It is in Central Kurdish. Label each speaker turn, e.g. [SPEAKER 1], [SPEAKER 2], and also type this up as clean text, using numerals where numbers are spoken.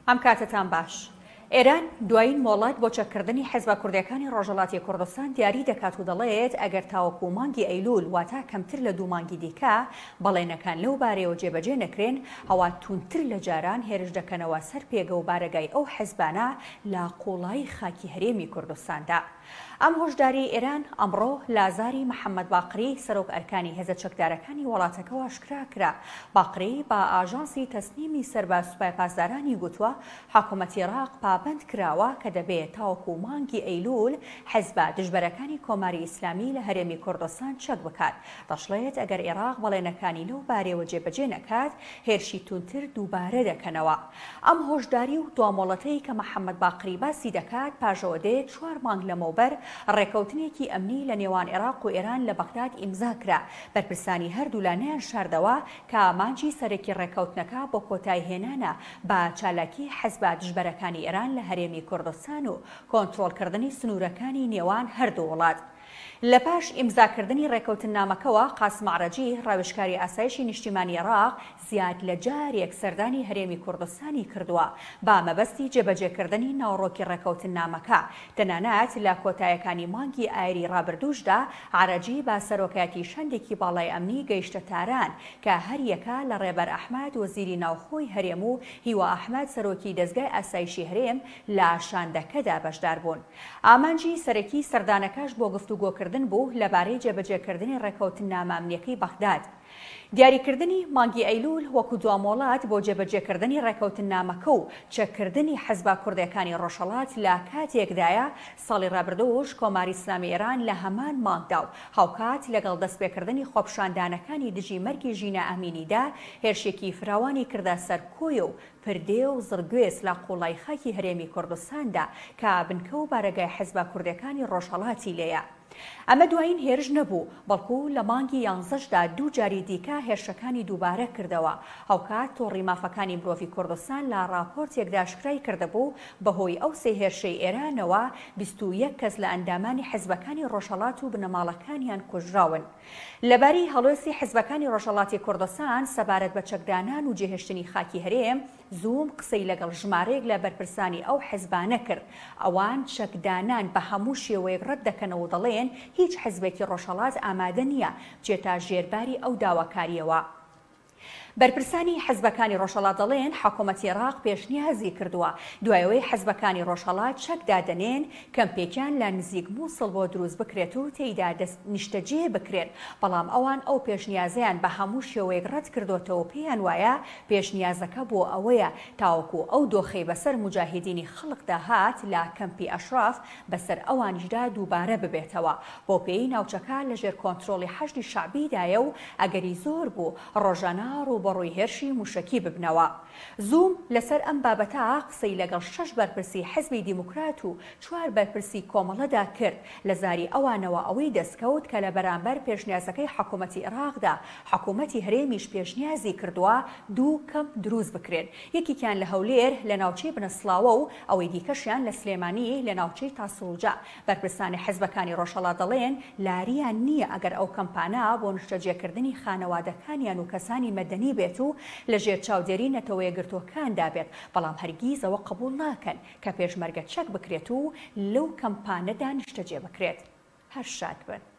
[SPEAKER 1] ئەم کاتەتان باش. ئێران دوایین مۆڵەت بۆ چەککردنی حزبە کوردیەکانی ڕۆژهەڵاتی کوردستان دیاری دەکات و دەڵێت ئەگەر تاوەکو مانگی ئەیلول واتە کەمتر لە دوو مانگی دیکە بەڵێنەکان لەو بارەیەوە جێبەجێ نەکرێن ئەوا توندتر لە جاران هێرش دەکەنەوە سەر پێگە و بارەگای ئەو حزبانە لە قوڵایی خاکی هەرێمی کوردستاندا. ئەم هۆشداریەی ئێران ئەمڕۆ لە زاری محەمەد باقری سەرۆک ئەرکانی هێزە چەکدارەکانی وڵاتەکەوە ئاشکرا کرا. باقری بە ئاژانسی تەسنیمی سەر بە سوپای پاسدارانی گوتووە، حکومەتی عێراق پابەند کراوە کە دەبێ تاوەکو مانگی ئەیلول حزبە دژبەرەکانی کۆماری ئیسلامی لە هەرێمی کوردستان چەک بکات. دەشڵێت، ئەگەر عێراق بەڵێنەکانی لەو بارەیەوە جێبەجێ نەکات، هێرشی توندتر دووبارە دەکەنەوە. ئەم هۆشداری و دوامۆڵەتەی کە محەمەد باقری باسی دەکات پاژەوە دێت چوار مانگ لەمەوبەر ڕێکەوتنێکی ئەمنی لە نێوان عێراق و ئێران لە بەغداد ئیمزا کرا، بەرپرسانی هەردوولا نەیانشاردەوە کە ئامانجی سەرەکی ڕێکەوتنەکە بۆ کۆتایهێنانە بە چالاکی حزبە دژبەرەکانی ئێران لە هەرێمی کوردستان و کۆنترۆڵکردنی سنوورەکانی نێوان هەردوو وڵات. لە پاش ئیمزاکردنی ڕێکەوتننامەکەوە، قاسم ئەعرەجی، ڕاوێژکاری ئاسایشی نیشتیمانی عێراق، زیاد لە جارێک سەردانی هەرێمی کوردستانی کردووە بە مەبەستی جێبەجێکردنی ناوەڕۆکی ڕێکەوتننامەکە، تەنانەت لە کۆتایەکانی مانگی ئایاری ڕابردووشدا ئەعرەجی بە سەرۆکایەتی شاندێکی باڵای ئەمنی گەیشتە تاران کە هەریەکە لە ڕێبەر ئەحمەد وەزیری ناوخۆی هەرێم و هیوا ئەحمەد سەرۆکی دەزگای ئاسایشی هەرێم لە شاندەکەدا بەشداربوون. ئامانجی سەرەکی سەردانەکەش بۆ گفتوگۆکردن بوو لەبارەی جێبەجێکردنی ڕێککەوتننامە ئەمنییەکەی بەغداد. دیاریکردنی مانگی ئەیلول وەکو دوا مۆڵەت بۆ جێبەجێکردنی ڕێککەوتننامەکە و چەککردنی حزبە کوردییەکانی ڕۆژهەڵات لە کاتێکدایە ساڵی ڕابردووش کۆماری ئیسلامی ئێران لە هەمان مانگدا و هاوکات لەگەڵ دەستپێکردنی خۆپیشاندانەکانی دژی مەرگی ژینا ئەمینیدا هێرشێکی فراوانی کردە سەر کۆیە و پردێ و زڕگوێز لە قوڵای خاکی هەرێمی کوردستاندا کە بنکە و بارەگای حزبە کوردەکانی ڕۆژهەڵاتی لێیە. ئەمە دوایین هێرش نەبوو، بەڵکو لە مانگی یانزەشدا دوو جاری دیکە هێرشەکانی دووبارە کردەوە. هاوکات تۆڕی مافەکانی مرۆڤی کوردستان لە ڕاپۆرتێکدا ئاشکرای کردبوو، بەهۆی ئەو سێ هێرشەی ئێرانەوە 21 کەس لە ئەندامانی حزبەکانی ڕۆژهەڵات و بنەماڵەکانیان کوژراون. لەبارەی هەڵوێستی حزبەکانی ڕۆژهەڵاتی کوردستان سەبارەت بە چەکدانان و جێهێشتنی خاکی هەرێم، زووم قسەی لەگەڵ ژمارەیەک لە بەرپرسانی ئەو حزبانە کرد. ئەوان چەکدانان بە هەموو شێوەیەک ڕەت دەکەنەوە و دەڵێن هیچ حزبێکی ڕۆژهەڵات ئامادە نییە بچێتە ژێرباری ئەو داواکارییەوە. بەرپرسانی حزبەکانی ڕۆژهەڵات دەڵێن، حکومەتی عێراق پێشنیازی کردووە دوای ئەوەی حزبەکانی ڕۆژهەڵات چەک دادەنێن، کەمپێکیان لە نزیک موسڵ بۆ دروست بکرێت و تێیدا نیشتەجێ بکرێن، بەڵام ئەوان ئەو پێشنیازەیان بە هەموو شێوەیەک ڕەتکردۆتەوە و پێیان وایە پێشنیازەکە بۆ ئەوەیە تاوەکو ئەو دۆخەی بەسەر موجاهیدینی خەڵقدا هات لە کەمپی ئەشراف بەسەر ئەوانیشدا دووبارە ببێتەوە، بەوپێیەی ناوچەکە لەژێر کۆنترۆڵی حەشدی شەعبیدایە و ئەگەری زۆر بوو ڕۆژانە ڕووبەڕووی هێرشی مووشەکی ببنەوە. زووم لەسەر ئەم بابەتە قسەی لەگەڵ شەش بەرپرسی حزبی دیموکرات و چوار بەرپرسی کۆمەڵەدا کرد، لە زاری ئەوانەوە ئەوەی دەستکەوت کە لە بەرامبەر پێشنیازەکەی حکومەتی عێراقدا حکومەتی هەرێمیش پێشنیازی کردووە دوو کەمپ دروست بکرێن یەکێکیان لە هەولێر لە ناوچەی بنەسڵاوە و ئەوەی دیکەشیان لە سلێمانی لە ناوچەی تاسڵوجە. بەرپرسانی حزبەکانی ڕۆژهەڵات دەڵێن لاریان نییە ئەگەر ئەو کەمپانە بۆ نیشتەجێکردنی خانەوادەکانیان و کەسانی مەدەنی بێت و لەژێر چاودێری نەتەوەیەکگرتووەکاندا بێت، بەڵام هەرگیز ئەوە قبوڵ ناکەن کە پێشمەرگە چەک بکرێت و لەو کەمپانەدا نیشتەجێ بکرێت. هەر شاد بن.